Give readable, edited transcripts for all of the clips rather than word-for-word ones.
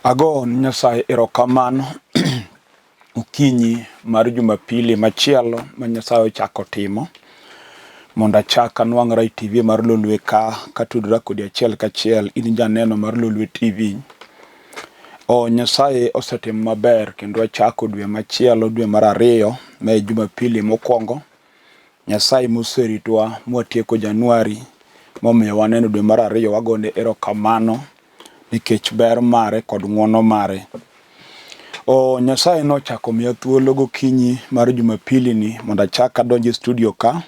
Ago ne Nyasaye erokamano okinyi mar Jumapili machielo ma Nyasaye ochako timo mondo achak anwang'ra e TV mar Lolwe ka katudora kodi achiel kachiel in janeno mar Lolwe TV. O Nyasaye osetimo maber kendo achako dwe machielo dwe mar ariyo ma e Jumapili mokwongo. Nyasaye moseritwa mwatieko Januari momiyo waneno dwe mar ariyo wagone erokamano nikech ber mare kod ng'wono mare. O Nyasaye nochako miya thuolo gokinyi mar Jumapili ni mondo achak adonj e studio ka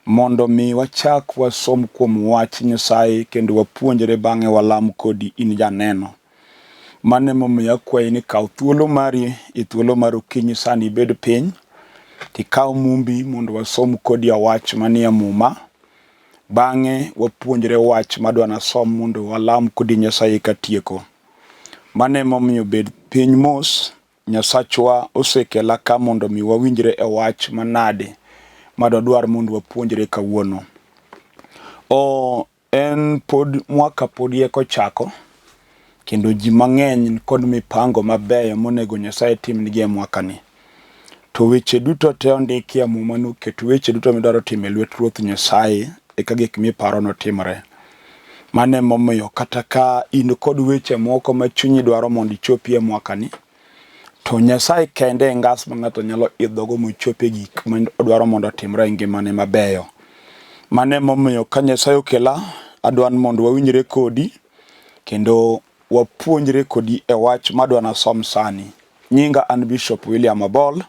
mondo mi wachak wasom kuom wach Nyasaye kendo wapuonjre bang'e walam kodi in janeno. Mano emomiyo akwayi ni kaw thuolo mari e thuolo mar okinyi sani ibed piny tikaw mumbi mondo wasom kodi a wach manie muma. Bang'e wapuonjre wach madwa nasom mondo walam kodi Nyasaye katieko. Mano emomiyo bed piny mos, Nyasachwa osekela ka mondo mi wawinjre e wach manade madwadwar mondo wapuonjre kawuono. O En pod mwaka pod eko chako kendo ji mang'eny nikod mipango mabeyo monego Nyasaye timnigi e mwakani. To weche duto te ondiki e Muma ni oket weche duto midwaro timo e lwet Ruoth Nyasaye eka gik miparo notimre. Mano emomiyo kata ka in kod weche moko ma chunyi dwaro mondo ichopie mwakani, To Nyasaye kende e ngas ma ng'ato nyalo idhogo mochop e gik ma odwaro mondo otimre e ngimane mabeyo. Mano emomiyo ka Nyasaye okela, adwa ni mondo wawinjre kodi kendo wapuonjre kodi e wach madwa nasom sani. Nyinga an Bishop William Abol,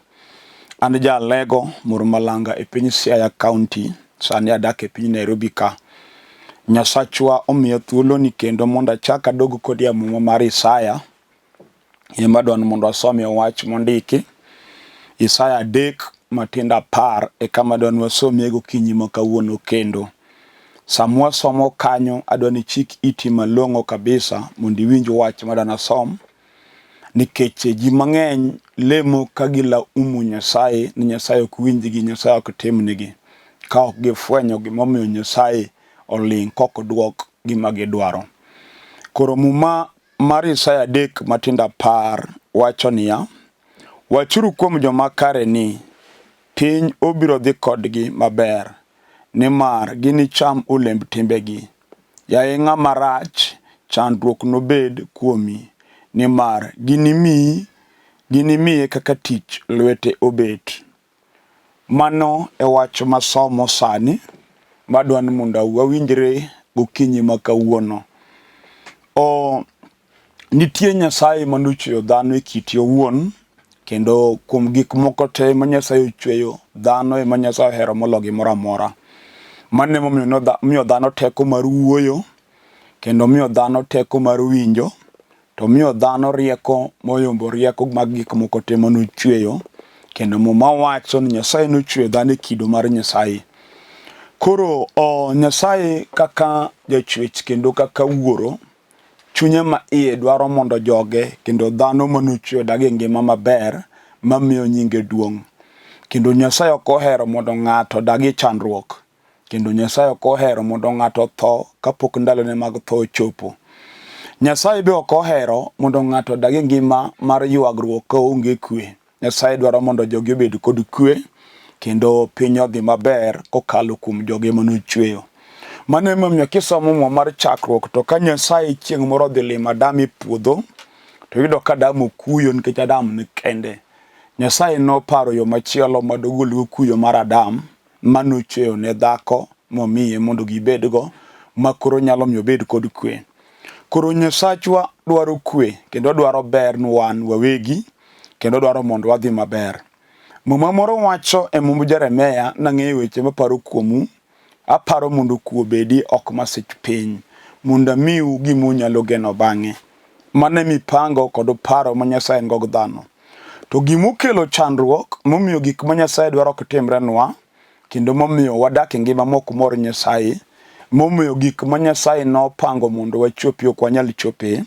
an ja Alego Murmalanga e piny Siaya County, sani adak e piny Nairobi ka. Nyasachwa omiya thuoloni kendo mondo achak adog kodi e muma mar Isaya Ema adwa ni mondo asomie wach mondiki Isaya 3 matindo 10 e kama adwa ni wasomie gokinyi ma kawuono kendo. Sama wasomo kanyo adwa ni ichik iti malong'o kabisa mondo iwinj wach madwa nasom nikech ji mang'eny lemo ka gilaumu Nyasaye ni Nyasaye ok winjgi, Nyasaye ok timnigi ka ok gifwenyo gimomiyo Nyasaye oling' kok odwok gima gidwaro. Koro Muma mar Isaya 3 matindo 10 wacho niya, Wachuru kuom joma kare ni, piny obiro dhi kodgi maber, nimar ginicham olemb timbegi. Yaye ng'ama rach, chandruok nobed kuomi, nimar ginimiyi ginimiye kaka tich lwete obet. Mano e wach masomo sani madwa ni mondo wawinjre gokinyi ma kawuono. O, nitie Nyasaye mane ochweyo dhano e kite owuon kendo kuom gik moko te ma Nyasaye ochweyo, dhano ema Nyasaye ohero moloyo gimoro amora. Mano emomiyo nomiyo dhano teko mar wuoyo kendo omiyo dhano teko mar winjo To omiyo dhano rieko moyombo rieko mag gik moko te mane ochweyo, kendo Muma wacho ni Nyasaye nochweyo dhano e kido mar Nyasaye. Koro o, Nyasaye kaka jachwech kendo kaka wuoro, chunye ma iye dwaro mondo joge kendo dhano mane ochweyo odag e ngima maber mamiyo nyinge duong'. Kendo Nyasaye ok ohero mondo ng'ato odag e chandruok. Kendo Nyasaye ok ohero mondo ng'ato otho kapok ndalone mag tho ochopo. Nyasaye be ok ohero mondo ng'ato odag e ngima mar ywagruok ka onge kwe. Nyasaye dwaro mondo jogi obed kod kwe kendo piny odhi maber kokalo kuom joge mane ochweyo. Mano emomiyo kisomo Muma mar chakruok to ka Nyasaye chieng' moro odhi limo Adam e puodho to yudo ka Adam okuyo nikech Adam ni kende. Nyasaye noparo yo machielo ma dogolgo kuyo mar Adam ma nochweyo ne dhako momiye mondo gibedgo ma koro nyalo miyo obed kod kwe. Koro Nyasachwa dwaro kwe kendo dwaro ber ni wan wawegi kendo dwaro mondo wadhi maber. Muma moro wacho e Mumb Jeremia, nang'eyo weche maparo kuomu, aparo mondo kwe obedi ok masich piny, mondo amiu gima unyalo geno bang'e. Mano e mipango kod paro ma Nyasaye nigo gi dhano. To gimokelo chandruok momiyo gik ma Nyasaye dwaro ok timrenwa kendo momiyo wadak e ngima mok mor Nyasaye, momiyo gik ma Nyasaye nopango mondo wachopi ok wanyal chope,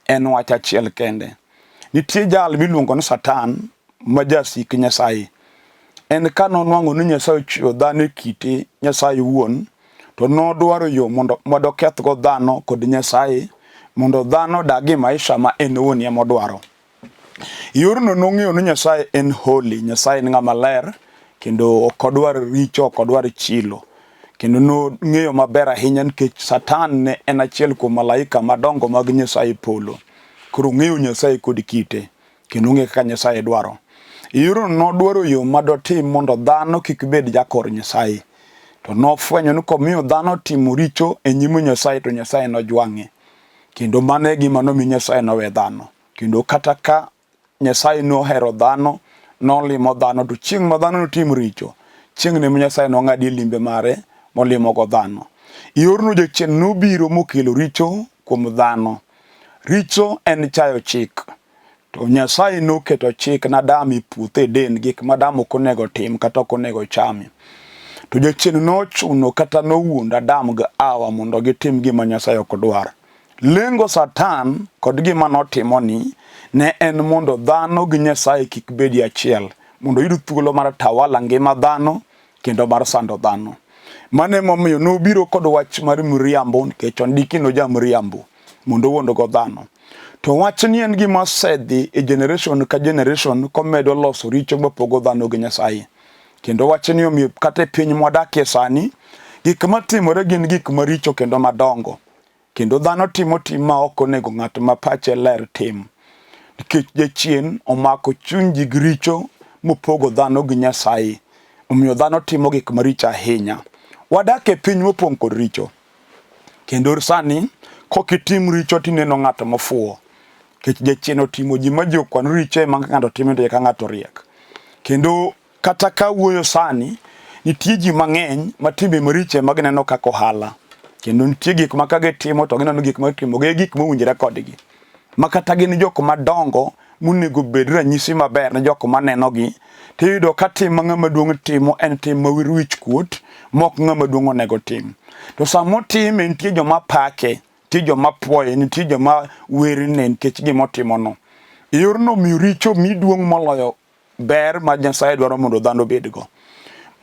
en wach achiel kende. Nitie jal miluongo ni Satan ma jasik Nyasaye. En ka nonwang'o ni Nyasaye ochweyo dhano e kite Nyasaye wuon, to nodwaro yo mondo okethgo dhano kod Nyasaye mondo dhano odag e maisha ma en owuon ema odwaro. Yorno nong'eyo ni Nyasaye en holy, Nyasaye en ng'ama ler kendo ok odwar richo, ok odwar chilo. Kendo nong'eyo maber ahinya nikech Satan ne en achiel kuom malaika madongo mag Nyasaye e polo. Koro ong'eyo Nyasaye kod kite kendo ong'eyo kaka Nyasaye dwaro. Yorno nodwaro yo ma dotim mondo dhano kik bed jakor Nyasaye. To nofwenyo ni komiyo dhano timo richo e nyim Nyasaye to Nyasaye nojwang'e. Kendo mano e gima nomiyo Nyasaye nowe dhano. Kendo kata ka Nyasaye nohero dhano, nolimo dhano, to chieng' ma dhano notim richo, chieng' ne Nyasaye nong'adie limbe mare molimogo dhano. Yorno jachien nobiro mokelo richo kuom dhano. Richo en chayo chik. To Nyasaye noketo chik ne Adam e puoth Eden, gik ma Adam ok onego tim kata ok onego cham. To jachien nochuno kata nowuondo Adam gi Hawa mondo gitim gima Nyasaye ok dwar. Lengo Satan kod gima notimo ni ne en mondo dhano gi Nyasaye kik bedi achiel, mondo oyud thuolo mar tawala ngima dhano kendo mar sando dhano. Mano emomiyo nobiro kod wach mar miriambo nikech ondiki noja miriambo mondo owuondgo dhano. To wachni en gima osedhi e generation ka generation komedo loso richo mapogo dhano gi Nyasaye. Kendo wachni omiyo kata e piny mwadakie sani, gik matimore gin gik maricho kendo madongo. Kendo dhano timo tim ma ok onego ng'at ma pache ler tim. Nikech jachien omako chuny ji gi richo mopogo dhano gi Nyasaye. Omiyo dhano timo gik maricho ahinya. Wadak e piny mopong' kod richo. Kendo sani kok itim richo tineno ng'at mofuwo. Nikech jachien otimo ji ma ji okwan richo ema ng'ato timo to eka ng'ato riek. Kendo Kata ka wuoyo sani, nitie ji mang'eny ma timbe maricho ema gineno kaka ohala. Kendo nitie gik ma ka gitimo to gineno gik ma itimo gi gik mowinjore kodgi. Ma kata gin jok madongo monego bed ranyisi maber ne jok manenogi, tiyudo ka tim ma ng'ama duong' timo en tim ma wich kuot mok ng'ama duong' onego tim. To sama otime nitie joma pake, nitie joma puoye, nitie joma werne nikech gima otimono. Yorno miyo richo mi duong' moloyo ber ma Nyasaye dwaro mondo dhano obedgo.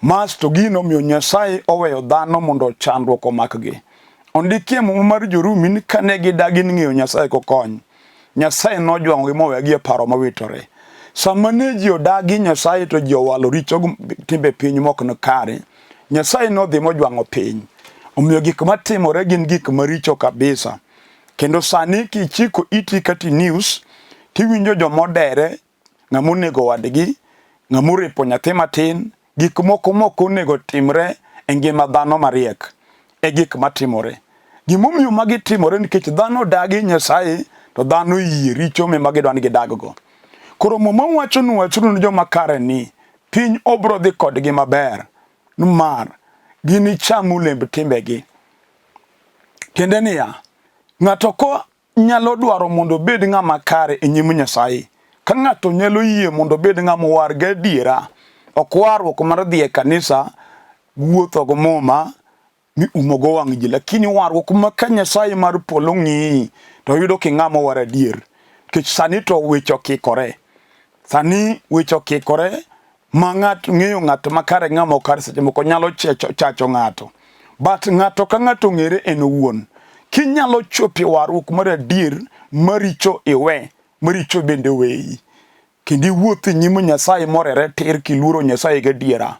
Mas to gino miyo Nyasaye oweyo dhano mondo chandruok omakgi. Ondikie Muma mar Jorumi ni kane gidagi ng'eyo Nyasaye kokony, Nyasaye nojwang'ogi mowegi e paro mowitore. Sama ne ji odagi Nyasaye to ji owalo richo timbe piny mok ni kare, Nyasaye nodhi mojwang'o piny. Omiyo gik matimore gin gik maricho kabisa. Kendo sani kichiko iti kati news, tiwinjo jomodere ng'ama onego wadgi, ng'ama orepo nyathi matin, gik moko mok onego timre e ngima dhano mariek e gik matimore. Gimomiyo magi timore nikech dhano dagi Nyasaye to dhano yie richo ma gidwa ni gidaggo. Koro Muma wacho ni wachuru ne joma kare ni piny obro dhi kodgi maber nimar ginicham olemb timbegi. Tiende niya, ng'ato ko nyalo dwaro mondo obed ng'ama kare e nyim Nyasaye. Ka ng'ato nyalo yie mondo obed ng'ama owar gadiera, ok warruok mar dhi e kanisa, wuotho go muma, miumogo wang' ji, lakini warruok ma ka Nyasaye mar polo ng'iyi to yudo king'ama owar adier. Nikech sani to weche okikore. Sani weche okikore ma ng'at ng'eyo ng'at makare ng'ama ok kare seche moko nyalo chacho ng'ato. But ng'ato ka ng'ato ong'ere en owuon. Kinyalo chopo e warruok mar adier maricho iwe, maricho bende weyi. Kendo iwuoth e nyim Nyasaye morere tir kiluoro Nyasaye gadiera.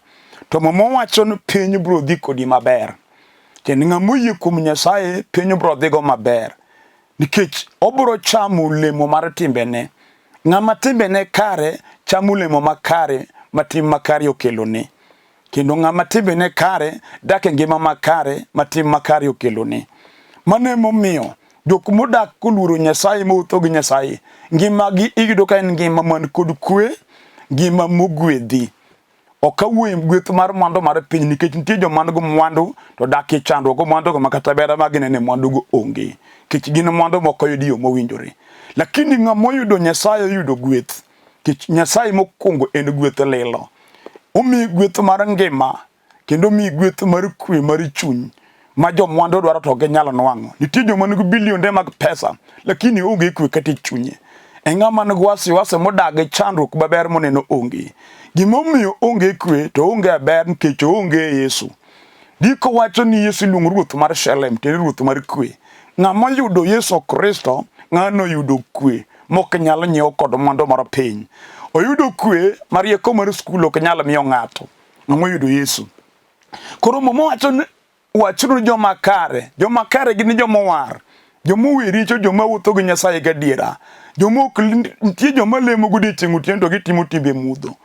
To Muma wacho ni piny biro dhi kodi maber. Kendo ng'ama oyie kuom Nyasaye piny biro dhigo maber. Nikech obiro chamo olemo mar timbene. Ng'ama timbene kare chamo olemo makare ma tim makare okelone. Kendo ng'ama timbene kare dak e ngima makare ma tim makare okelone. Mano emomiyo jok modak koluoro Nyasaye mowuotho gi Nyasaye, ngimagi iyudo ka en ngima man kod kwe, ngima mogwedhi. Ok awuo e gweth mar mwandu mar piny nikech nitie joma nigi mwandu to dak e chandruok go mwandu go ma kata ber ma ginene mwandu go onge nikech gin mwandu mok oyud e yo mowinjore. Lakini ng'ama oyudo Nyasaye oyudo gweth nikech Nyasaye mokwongo en gweth lilo. Omiyi gweth mar ngima kendo omiyi gweth mar kwe mar chuny ma jomwandu dwaro to ok ginyal nwang'o. Nitie joma nigi bilionde mag pesa lakini onge kwe kata e chunye. E ng'ama nigi wasiwasi modak gi chandruok maber moneno onge. Gimomiyo onge kwe to onge ber nikech onge Yesu. Ndiko wacho ni Yesu iluongo ruoth mar Shalem, tiende ruoth mar kwe. Ng'ama oyudo Yesu Kristo, ng'ano oyudo kwe mok nyal nyiew kod mwandu mar piny. Oyudo kwe ma rieko mar skul ok nyal miyo ng'ato. Ng'ama oyudo Yesu. Koro Muma wacho ni wachuru joma kare. Joma kare gin joma owar. Joma owe richo, joma wuotho gi Nyasaye gadiera. Joma ok nitie joma lemo godiechieng' otieno to gitimo timbe mudho.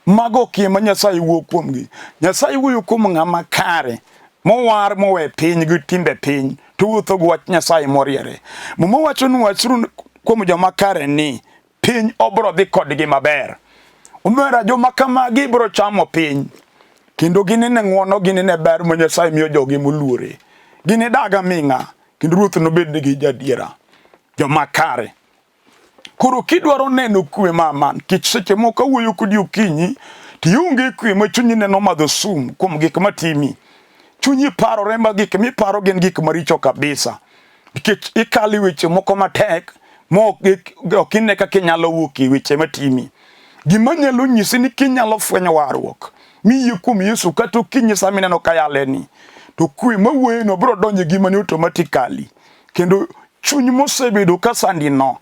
Mago ok ema Nyasaye wuo kuomgi. Nyasaye wuoyo kuom ng'ama kare mowar mowe piny gi timbe piny to wuotho gi wach Nyasaye moriere. Muma wacho ni wachuru kuom joma kare ni piny obro dhi kodgi maber. Omera joma kamagi bro chamo piny kendo ginine ng'wono ginine ber ma Nyasaye miyo jogi moluore. Ginidag aming'a kendo Ruoth nobednigi jadiera. Joma kare. Koro kidwaro neno kwe mama, nikech seche moko awuoyo kodi okinyi, to ionge kwe ma chunyi neno madho sum kuom gik matimi. Chunyi parore ma gik miparo gin gik maricho kabisa. Nikech ikalo e weche moko matek ma ok ine kaka inyalo wuok e weche matimi. Gima nyalo nyisi ni kinyalo fwenyo warruok miyie kuom Yesu kata okinyi sama ineno ka yaleni, to kwe mawuoyeno biro donjo e ngimani automatically. Kendo chuny mosebedo ka sandino,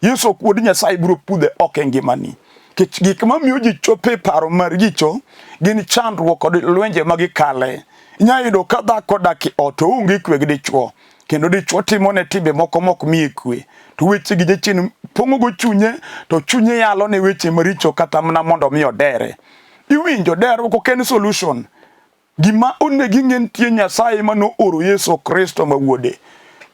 Yesu ok wuod Nyasaye biro pudhe oko e ngimani. Nikech gik mamiyo ji chopo e paro maricho gin chandruok kod lwenje ma gikale. Inyalo yudo ka dhako odak e ot to oonge kwe gi dichwo, kendo dichwo timone timbe moko mok miye kwe. To weche gi jachien pong'ogo chunye, to chunye yalo ne weche maricho kata mana mondo mi odere. Iwinjo, derruok ok en solution. Gima onego ing'e nitie Nyasaye ma nooro Yesu Kristo ma wuode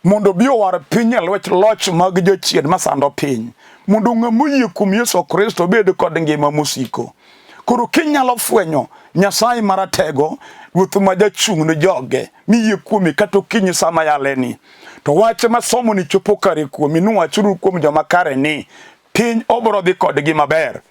mondo obi owar piny e lwet loch mag jachien masando piny, mondo ng'ama oyie kuom Yesu Kristo obed kod ngima mosiko. Koro kinyalo fwenyo Nyasaye maratego, Ruoth ma jachung' ne joge, miyie kuome kata okinyi sama yaleni, to wach ma somoni chopo kare kuomi, nuwachuru kuom joma kare ni, piny obiro dhi kodgi maber.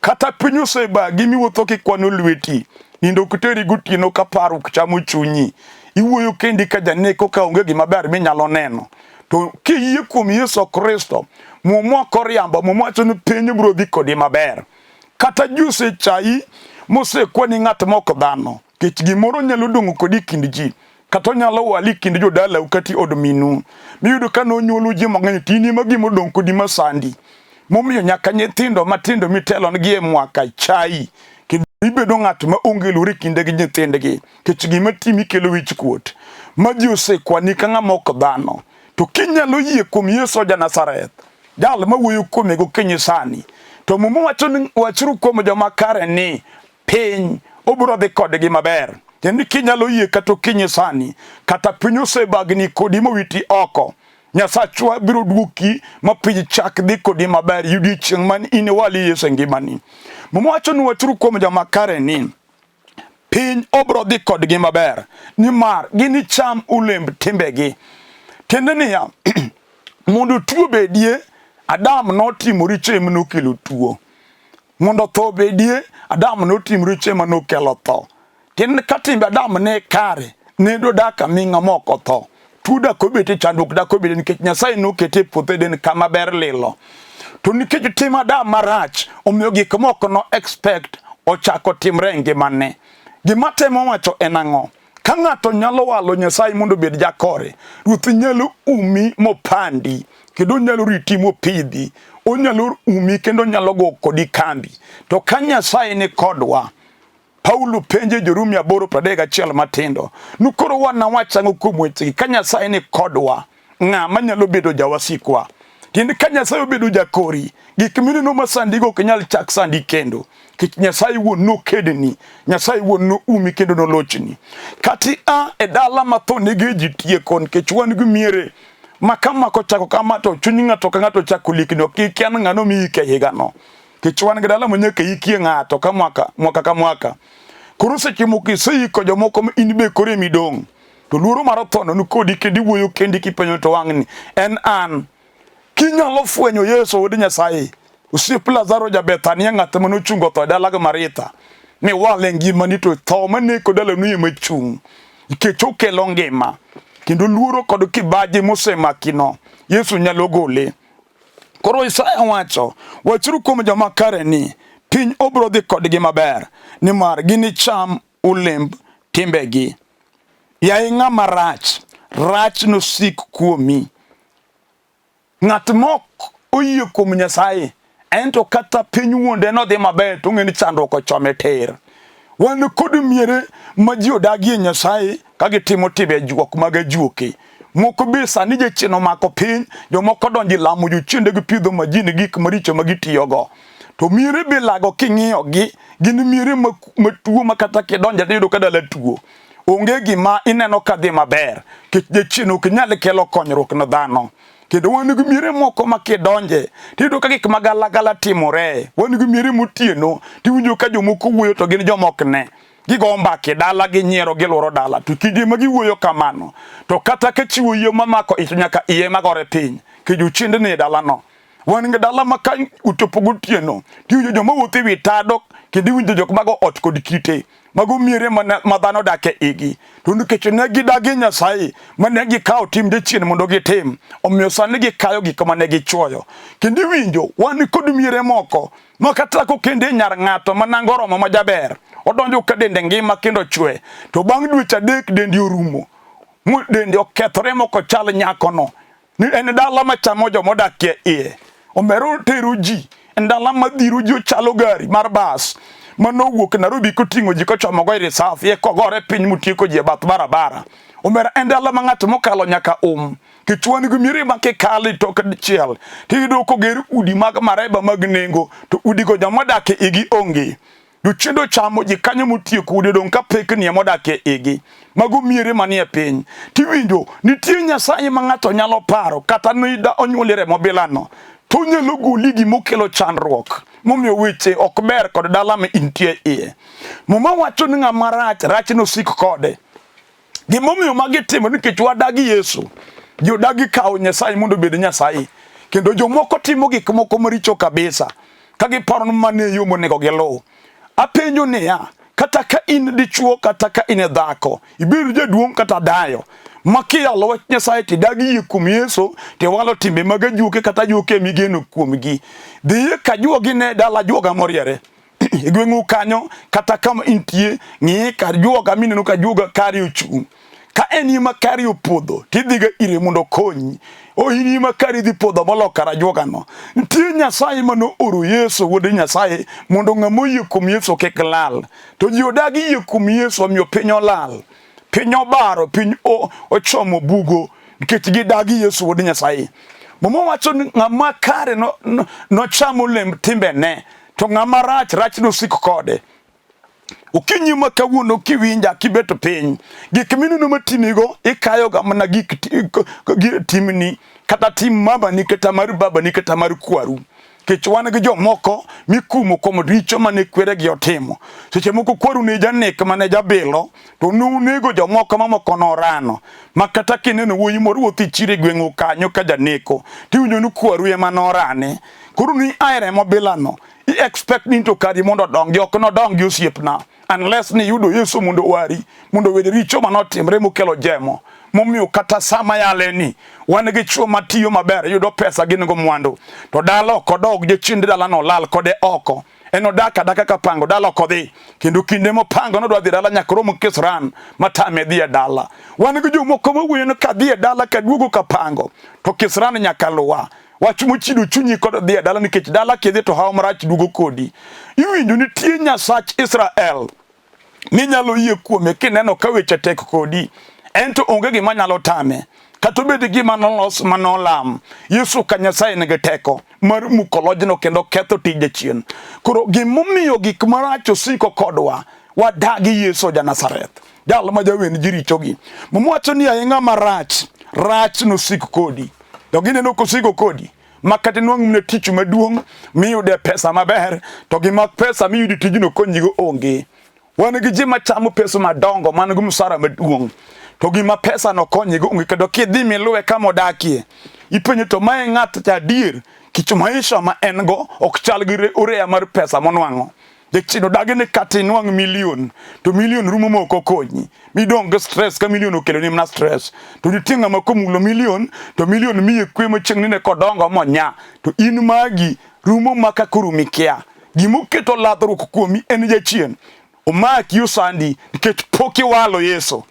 Kata piny osebagi miwuotho kikwano lweti, nindo ok teri gotieno ka parruok chamo chunyi. Iwuoyo kendi ka janeko ka onge gima ber minyalo neno. To kiyie kuom Yesu Kristo, Muma ok oriambo, Muma wacho ni piny biro dhi kodi maber. Kata ji osechayi mosekwani ng'at mok dhano, nikech gimoro nyalo dong' kodi e kind ji, kata onyalo wali kind jodalau kata od minu miyudo ka nonyuolu ji mang'eny to in ema gima odong' kodi masandi momiyo nyaka nyithindo matindo mitelonegi e mwaka chayi kendo ibedo ng'at ma onge luor e kinde gi nyithindgi nikech gima timi kelo wich kuot ma ji osekwani ka ng'ama ok dhano to kinyalo yie kuom Yesu ja Nazareth jal mawuoyo kuome gokinyi sani to Muma wacho ni wachuru kuom joma kare ni piny obiro dhi kodgi maber. Tiende ni kinyalo yie kata okinyi sani, kata piny osebagni kodi mowiti oko, Nyasachwa biro duoki ma piny chak dhi kodi maber e odiechieng' man in iwali Yesu e ngimani. Muma wacho ni wachuru kuom joma kare ni piny obiro dhi kodgi maber nimar ginicham olemb timbegi. Tiende niya, mondo tuo obedie, Adam notimo richo ema nokelo tuo. Mondo tho obedie, Adam notimo richo ema nokelo tho. Tiende ka timbe Adam ne kare, ne dodak aming'a mok otho. Tuo dak obete, chandruok dak obete nikech Nyasaye nokete e puoth Eden kama ber lilo. To nikech tim Adam marach, omiyo gik moko no expect ochako timre e ngimane. Gima temo wacho en ang'o? Ka ng'ato nyalo walo Nyasaye mondo obed jakore, Ruoth nyalo umi mopandi, kendo onyalo riti mopidhi, onyalo umi kendo onyalo go kodi kambi. To ka Nyasaye ni kodwa, Paulo penjo jo-Rumi 8:31 matindo, ni koro wanawach ang'o kuom wechegi? Ka Nyasaye ni kodwa, ng'a manyalo bedo jawasikwa? Tiende ka Nyasaye obedo jakori, gik mineno masandigo ok nyal chak sandi kendo. Nikech Nyasaye wuon nokedni, Nyasaye wuon noumi kendo nolochni. Kati a e dala ma tho nege ji tieko nikech wan gi miere ma kama kochako kama to chuny ng'ato ka ng'ato chako likni ok ikia ni ng'ano miyike higano. Nikech wan gi dala ma nyaka ikie ng'ato ka mwaka, mwaka ka mwaka. Koro seche moko iseiko jomoko ma in be koro emidong'. To luoro mar tho no kodi kendo iwuoyo kendi kipenjo to wang'ni en an. Kinyalo fwenyo Yesu wuod Nyasaye, osiep Lazaro ja Bethania ng'at mane ochungo tho e dala gi Maritha, miwale ngimani to tho maneko dalanu ema chung'. Nikech okelo ngima kendo luoro kod kibaji mosemakino Yesu nyalo gole. Koro Isaya wacho, wachuru kuom joma kare ni piny obiro dhi kodgi maber, nimar ginicham olemb timbegi. Yaye ng'ama rach, rach nosik kuomi. Ng'at mok oyie kuom Nyasaye, ento kata piny wuonde nodhi maber to ong'e ni chandruok ochome tir. Wan kod miere ma ji odagie Nyasaye ka gitimo timbe juok mag ajuoke. Moko be sani jachien omako piny, jomoko donjo e lamo jochiende gi pidho majini gik maricho ma gitiyogo. To miere bilago king'iyogi gin miere matuo ma kata kidonjo to iyudo ka dala tuo. Onge gima ineno ka dhi maber nikech jachien ok nyal kelo konyruok ne dhano. Kendo wan gi miere moko ma kidonje tiyudo ka gik magalagala timore. Wan gi miere motieno tiwinjo ka jomoko wuoyo to gin joma ok ne. Gigo mbaka e dala ginyiero giluoro dala to kinde ma giwuoyo kamano to kata ka chiwo yie mamako ich nyaka iye magore piny nikech jochiende ni e dalano. Wan gi dala ma ka ochopo gotieno tiwinjo joma wuotho e wi tado kendo iwinjo jok mago ot kod kite. Mago miere ma dhano odak e igi. To nikech ne gidagi Nyasaye ma ne gikawo tim jachien mondo gitim, omiyo sani gikayo gik ma ne gichuoyo. Kendo iwinjo wan kod miere moko ma kata kokende nyar ng'ato ma nango oromo ma jaber, odonjo ka dende ngima kendo chwe, to bang' dweche adek dendi orumo, dende okethore mok ochal nyakono. Ni en dala machamo joma odakie iye. Omero tero ji en dala madhiro ji ochalo gari mar bas manowuok Nairobi koting'o ji kochomogo e reserve ye kogore piny motieko ji e bath barabara. Omera en dala ma ng'at mokalo nyaka um nikech wan gi miere ma kikalo e tok dichiel tiyudo koger udi mag mareba mag nengo to udigo joma odak e igi onge. Jochiende ochamo ji kanyo motieko udi odong' ka pekni ema odak e igi. Mago miere manie piny. Tiwinjo, nitie Nyasaye ma ng'ato nyalo paro kata ni da onyuoli remo bilano. To onyalo goli gimokelo chandruok momiyo weche ok ber kod dala ma intie iye. Muma wacho ni ng'ama rach, rach nosik kode. Gimomiyo magi timore nikech wadagi Yesu. Ji odagi kawo Nyasaye mondo obed Nyasaye. Kendo jomoko timo gik moko maricho kabisa ka giparo ni mano e yo monego giluw. Apenjo niya, kata ka in dichuo kata ka in e dhako, ibed jaduong' kata dayo, ma kiyalo wach Nyasaye tidagi yie kuom Yesu, tiwalo timbe mag ajuoke kata ajuoke migeno kuomgi. Dhiye ka juogi ne dala juoga moriere. E gweng'u kanyo kata kama intie, ng'i kar juoga mineno ka juoga kari ochung'. Ka en ima kari opodho, tidhiga ire mondo okonyi. O in ima kari dhi podho molo kar ajuogano. Nitie Nyasaye mane ooro Yesu wuod Nyasaye mondo ng'ama oyie kuom Yesu kik lal. To ji odagi yie kuom Yesu omiyo piny olal. Piny obaro, piny ochomo bugo nikech gidagi Yesu wuod Nyasaye. Muma wacho ni ng'ama kare nocham olemb timbene, to ng'ama rach, rach nosik kode. Okinyi ma kawuono kiwinja kibet piny, gik mineno matimigo ikayoga mana gik timni kata tim mamani kata mar babani kata mar kwaru. Nikech wan gi jomoko mikumo kuom richo mane kweregi otimo. Seche moko kwaru ne janek mane jabilo to nonego jomoko mamoko norano. Ma kata kineno wuoyi moro wuotho e chiro e gweng'u kanyo ka janeko, tiwinjo ni kwaru ema norane. Koro ni ae remo bilano, i expect ni to kari mondo odongi, ok nodongi osiepna. Unless ni yudo Yesu mondo owari, mondo owed richo manotimre mokelo jemo. Momiyo kata sama yale ni wan gi chwo matiyo maber yudo pesa gin go mwandu to dala ok odog jachiend dala no lal kode oko en odak adaka ka pango dala ok odhi kendo kinde mopango nodwa dhi dala nyaka rom kisran matame dhi e dala wan gi jomoko mawuoyo ni kadhi e dala kaduogo kapango to kisran nyaka luwa wach mochido chunyi kod dhi e dala nikech dala kidhi to hawo marach duogo kodi iwinjo nitie Nyasach Israel minyalo yie kuome kineno ka weche tek kodi en to onge gima nyalo tame kata obed gima nolos manolam Yesu ka Nyasaye nigi teko mar muko lojno kendo ketho tij jachien koro gimomiyo gik maracho siko kodwa wadagi Yesu ja Nazareth jal ma jawen ji richogi Muma wacho ni aye ng'ama rach rach nosik kodi to gineno kosiko kodi ma kata inwang' mana tich maduong' miyude pesa maber to gima pesa miyudo tijno konyigo onge. Wan gi ji machamo pesa madongo man gi msara maduong' to gima pesa no konyigo onge kendo kidhi miluwe kama odakie ipenjo to mae ng'at cha adier kich maisha ma en go ok chal gi oreya mar pesa monwang'o. Jachien odagi ni kata inwang' milion to milion rumo ma ok okonyi midong' gi stress ka milion okeloni mana stress to nitie ng'ama komulo milion to milion miye kwe ma chieng' nine kodongo monya to in magi rumo ma ka koro mikia gimoketo ladhruok kuomi en jachien omaki osandi nikech pok iwalo Yesu.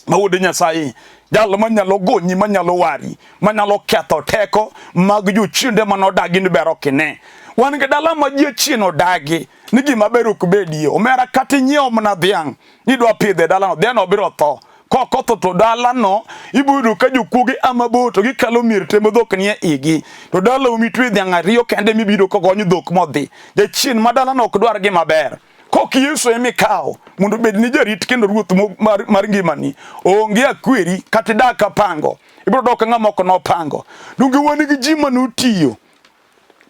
Ma wuod Nyasaye, jal manyalo gonyi, manyalo wari, manyalo ketho teko mag jochiende manodagi ni ber ok ine. Wan gi dala ma jachien odagi ni gima ber ok bedie. Omera kata inyiewo mana dhiang' nidwa pidho e dalano, dhiang'no biro tho. Kok otho to dalano ibiro yudo ka jokuoge a mabor to gikalo mier te ma dhok nie igi. To dalau mitwe dhiang' ariyo kende mibiro kogony dhok modhi. Jachien ma dalano ok dwar gima ber. Kok Yesu ema ikawo mondo obed ni jarit kendo ruoth mar, mar ngimani, onge akweri kata idak kapango, ibiro dok ka ng'ama ok nopango. Donge wan gi ji mane otiyo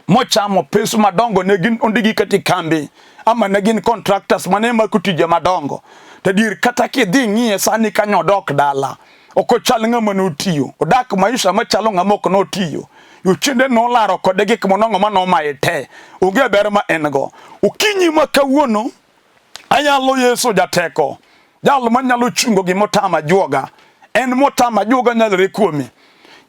mochamo pes madongo ne gin ondigi kata e kambi ama ne gin contractors mane mako tije madongo. To adier kata kidhi ng'iye sani kanyo odok dala, ok ochal ng'ama notiyo, odak maisha machalo ng'ama ok notiyo. Jochiende nolaro kode gik monong'o ma nomaye te, onge ber ma en go. Okinyi ma kawuono ayalo Yesu jateko, jal manyalo chungo gima otamo ajuoga. En motamo ajuoga nyalore kuome.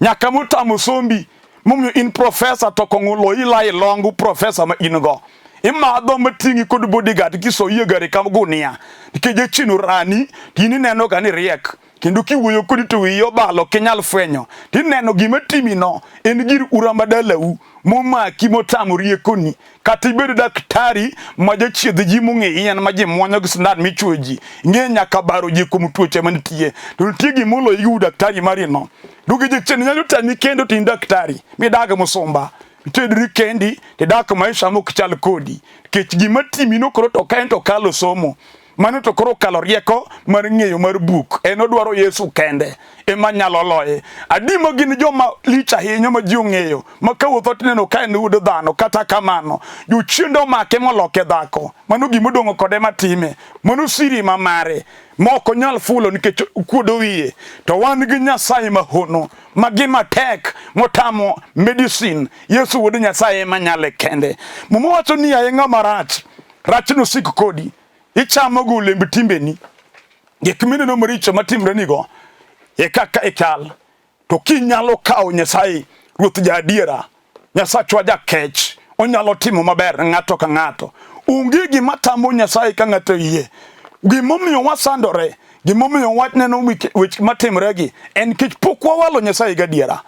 Nyaka motamo sombi, momiyo in profesa to kong'o loyi lai longu profesa ma in go. Imadho mating'i kod bodyguard kisoyi e gari ka gunia. Nikech jachien orani, to in ineno ga ni riek. Kendo kiwuoyo kodi to wiyi obalo ok inyal fwenyo. Tineno gima timino en gir ura ma dalau momaki motamo riekoni. Kata ibed daktari ma jachiedh ji mong'e en ma ji muonyo gi sindan michuoyo ji. Ing'e nyaka baro ji kuom tuoche mantie. To nitie gima oloyi gi daktari mari no. Duge jachien nyalo tami kendo to in daktari midag musumba. Itedri kendi tidak maisha mok chal kodi. Nikech gima timino koro to ka en to kalo somo. Mano to koro okalo rieko mar ng'eyo mar buk. En odwaro Yesu kende ema nyalo loye. Adima gin joma lich ahinya ma ji ong'eyo ma kawuotho tineno ka en wuod dhano. Kata kamano, jochiende omake moloke dhako. Mano gima odong'o kode matime. Mano siri ma mare ma ok onyal fulo nikech okuodo wiye. To wan gi Nyasaye mahono ma gima tek motamo medicine. Yesu wuod Nyasaye ema nyale kende. Muma wacho ni yaye ng'ama rach, rach nosik kodi. Ichamo go olemb timbeni. Gik mineno maricho matimrenigo e kaka ichal. To kinyalo kawo Nyasaye, Ruoth ja adiera, Nyasachwa jakech, onyalo timo maber ng'ato ka ng'ato. Onge gima tamo Nyasaye ka ng'ato yie. Gimomiyo wasandore, gimomiyo waneno weche matimregi en nikech pok wawalo Nyasaye gadiera.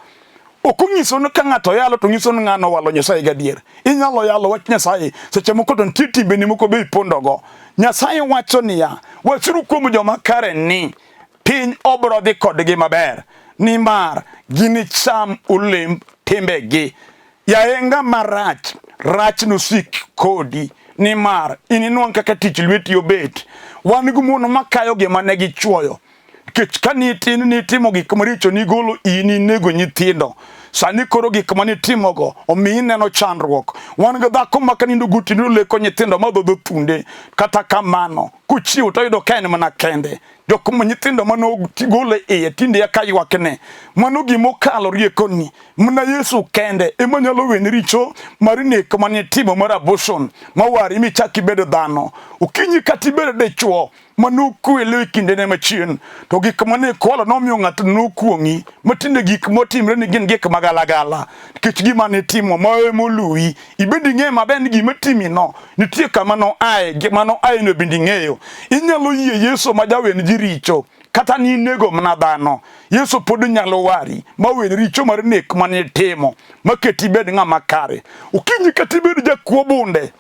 Ok onyiso ni ka ng'ato yalo to nyiso ni ng'ano walo Nyasaye gadier. Inyalo yalo wach Nyasaye, seche moko to nitie timbeni moko be ipondogo. Nyasaye wacho niya, wachuru kuom joma kare ni piny obiro dhi kodgi maber, nimar ginicham olemb timbegi. Yaye ng'ama rach, rach nosik kodi, nimar ininwang' kaka tich lweti obet. Wan gi mon makayo gima ne gichuoyo. Nikech ka nitin nitimo gik maricho nigolo iyi ninego nyithindo. Sani koro gik ma nitimogo omiyi ineno chandruok. Wan gi dhako ma ka nindo gotieno leko nyithindo ma dhodho thunde. Kata kamano, kochiew to oyudo ka en mana kende. Jok ma nyithindo ma nogolo e iye tinde eka ywakne. Mano gima okalo riekoni. Mana Yesu kende ema nyalo weni richo mar nek mane itimo mar abortion ma wari michak ibed dhano. Okinyi kata ibed dichuo ma nokwele e kindene machien to gik mane ikwalo nomiyo ng'ato nokuong'i matinde gik motimre ni gin gik magalagala nikech gima nitimo ma emoluwi ibed ing'e maber ni gima timino nitie kama noaye gima noayeno bende ing'eyo inyalo yie Yesu ma jawen ji richo kata ni inego mana dhano Yesu pod nyalo wari ma wen richo mar nek mane itimo maketi ibed ng'ama kare okinyi kata ibed jakuo bunde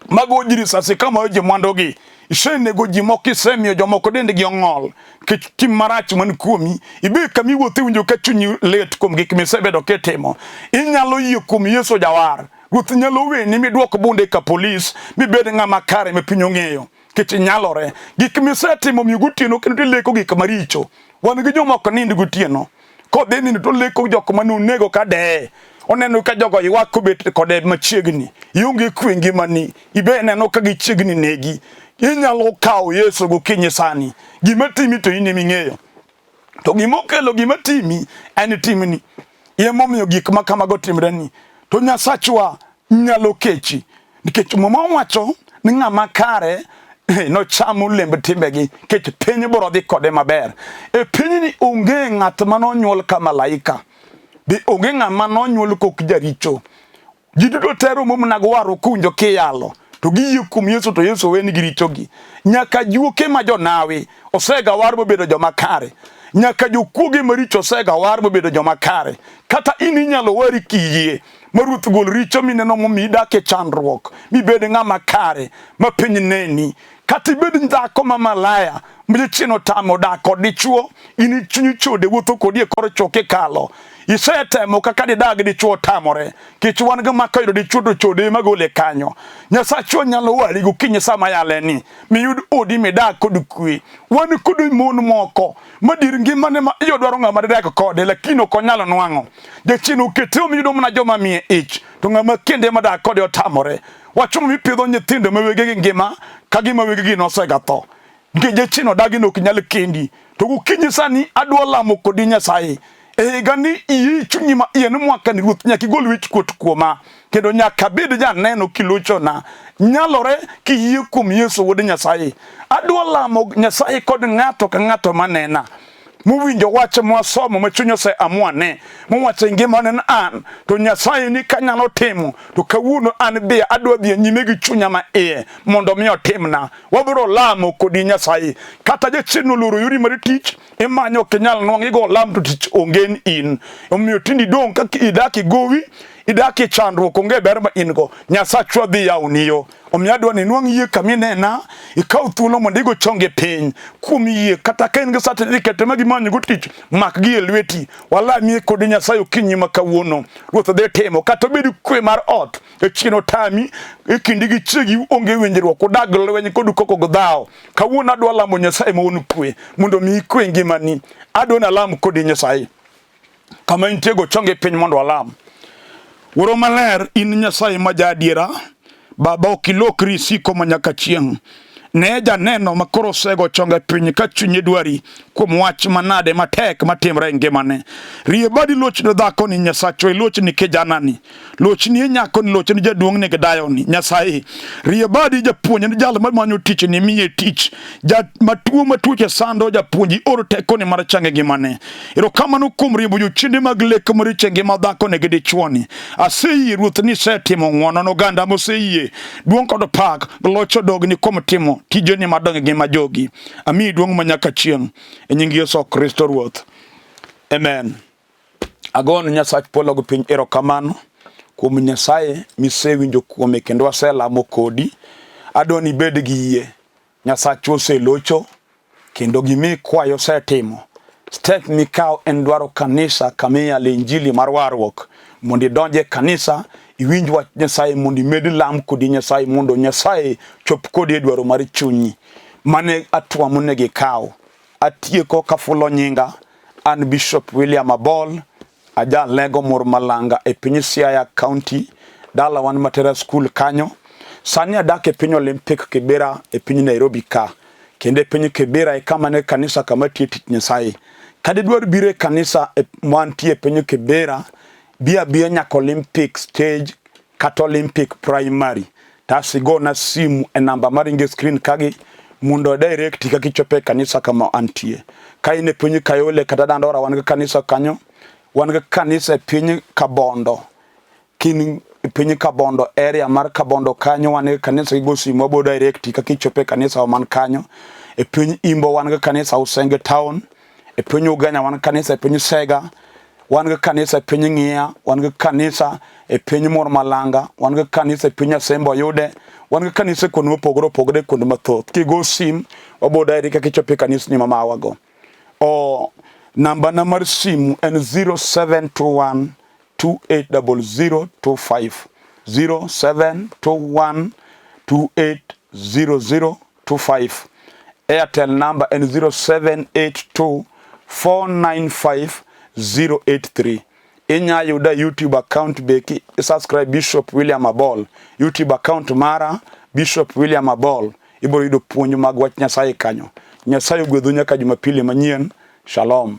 mago ji risasi kamayo ji mwandugi isenego ji moko isemiyo jomoko dendgi ong'ol nikech tim marach man kuomi ibed kama iwuotho iwinjo ka chunyi lit kuom gik misebedo kitimo inyalo yie kuom Yesu jawar ruoth nyalo weni midwok bunde ka polis mibed ng'ama kare ma piny ong'eyo nikech nyalore gik misetimo miyo gotieno kendo tileko gik maricho wan gi joma ok nind gotieno kodhi nindo to leko jok mane onego ka deye oneno ka jogo ywak kobet kode machiegni ionge kwe ngimani ibe neno ka gichiegni negi inyalo kawo Yesu gokinyi sani gima timi to in ema ing'eyo to gima okelo gima timi en timni emomiyo gik ma kamago timreni to Nyasachwa nyalo kechi nikech Muma wacho ni ng'ama kare nocham olemb timbegi nikech piny biro dhi kode maber. E pinyni onge ng'at ma nonyuol ka malaika, be onge ng'ama nonyuol kok jaricho. Ji duto te romo mana gi warruok kiwinjo kiyalo. to giyie kuom Yesu to Yesu owenigi richogi. Nyaka juoke ma jonawi osega war mobedo joma kare. Nyaka jokuoge maricho osega war mobedo joma kare. Kata in inyalo wari kiyie ma Ruoth gol richo mineno momiyi idak e chandruok, mibed ng'ama kare ma piny neni. Kata ibed dhako ma malaya ma jachien otamo dak kod dichuo, in chunyi chode wuotho kodi e kor chok ikalo. Isetemo kaka didag dichuo otamore. Kech wan gi maka yudo dichuo to chode ema gole kanyo. Nyasachwa nyalo wari gokinyi sama yale ni miyud odi midag kod kwe. Wan kod mon moko ma dir ngimane ma iye dwaro ng'ama didag kode lakini ok onyal nwang'o. Jachien okete omiyudo mana joma miye ich to ng'ama kende madak kode otamore. Wacho mipidho nyithindo ma wegegi ngima ka gima wegegi nosega tho. Nikech jachien odagi ni ok nyal kendi. To gokinyi sani adwa lamo kodi Nyasaye. E higa ni iyi chunyi ma iye ni mwaka ni Ruoth nyaka igol wich kuot kuoma kendo nyaka abed janeno kilochona. Nyalore kiyie kuom Yesu wuod Nyasaye. Adwa lamo Nyasaye kod ng'ato ka ng'ato manena mowinjo wach mwasomo ma chuny ose amua ne mowacho e ngimane ni an to Nyasaye ni kanyalo timo to kawuono an be adwa dhi e nyime gi chunya ma iye mondo mi otimna. Wabiro lamo kodi Nyasaye. Kata jachien oloro yori mar tich, imanyo ok inyal nwang'o, igo lam to tich onge ni in. Omiyo tinde idong' ka idak e gowi, idak e chandruok, onge ber ma in go. Nyasachwa dhi yawoni yo. Omiyo adwa ni inwang' yie kama inena, ikaw thuolo mondo igo chongi piny kuom yie. Kata ka in gi certificate ma gimanyogo tich, makgi e lweti. Walamie kodi Nyasaye okinyi ma kawuono. Ruoth dhi timo. Kata obed kwe mar ot, jachien otami e kindi gi chiegi onge winjruok udag lweny kod koko gi dhawo kawuono adwa lamo nyasaye ma wuon kwe mondo mi ikwe ngimani adwa nalam kodi nyasaye kama intie go chonge piny mondo walam wuoro maler in nyasaye ma jaadiera baba ok ilokri isiko ma nyaka chieng' ne janeno ma koro osego chonge piny ka chunye dwari kuom wach manade matek matimre e ngimane. Rie badi loch ne dhakoni Nyasachwa, iloch ni kijanani, loch ni e nyakoni, loch ni jaduong' ni gi dayoni Nyasaye. Rie badi japuonj ni jal mamanyo tich ni miye tich, ja matuo matuoche sando japuonj ior tekoni mar chango e ngimane. Erokamano kuom riembo jochiende mag lek maricho e ngima dhakoni gi dichuoni. Aseyie Ruoth ni isetimo ng'wono ne oganda moseyie. Duong' kod pak loch odogni kuom timo tijeni madongo e ngima jogi. Amiyi duong' ma nyaka chieng' e nying Yesu Kristo Ruoth. Amen. Agone Nyasach polo gi piny erokamano kuom Nyasaye misewinjo kuome kendo aselamo kodi. Adwa ni ibed gi yie. Nyasachwa oselocho kendo gima ikwayo osetimo. Step mikawo en dwaro kanisa kama iyale injili mar warruok mondo idonj e kanisa iwinj wach Nyasaye mondo imed lam kodi Nyasaye mondo Nyasaye chop kodi e dwaro mar chunyi. Mane hatua monego ikaw. Atieko kafulo nyinga an Bishop William Abol ajalego mor Malanga e piny Siaya County, dala wan Matera School kanyo. Sani adak e piny Olympic Kibera e piny Nairobi ka. Kendo e piny Kibera e kama ne kanisa kama tiyo tich Nyasaye. Ka didwar biro e kanisa e, mantie e piny Kibera, bi abiya nyaka Olympic stage kata Olympic Primary. Tas igona simu e namba maringo e screen kagi mondo direct kaka ichopo e kanisa kama antie. Ka in e piny Kayole kata Dandora wan gi kanisa kanyo, wan gi kanisa e piny Kabondo. Kin e piny Kabondo area mar Kabondo kanyo wan gi kanisa gigo simu wabo direct kaka ichopo e kanisa man kanyo. E piny Imbo wan gi kanisa Usenge town. E piny Ugenya wan gi kanisa e piny Sega. Wan gi kanisa e piny Ng'iya, wan gi kanisa e piny Mor Malanga, wan gi kanisa e piny Asembo Oyude, wan gi kanisa e kuonde mopogore opogore kuonde mathoth. Kigo sim, wabo dairi kaka ichopo e kanisni ma mawago. O namba na mar simu en 0721 280025 0721 2800 25. Airtel number en 0782 495 083. Inya yuda YouTube account be ki subscribe Bishop William Abol. YouTube account mara Bishop William Abol. Ibiro yudo puonj mag wach Nyasaye kanyo. Nyasaye ogwedhu nyaka Jumapili manyien. Shalom.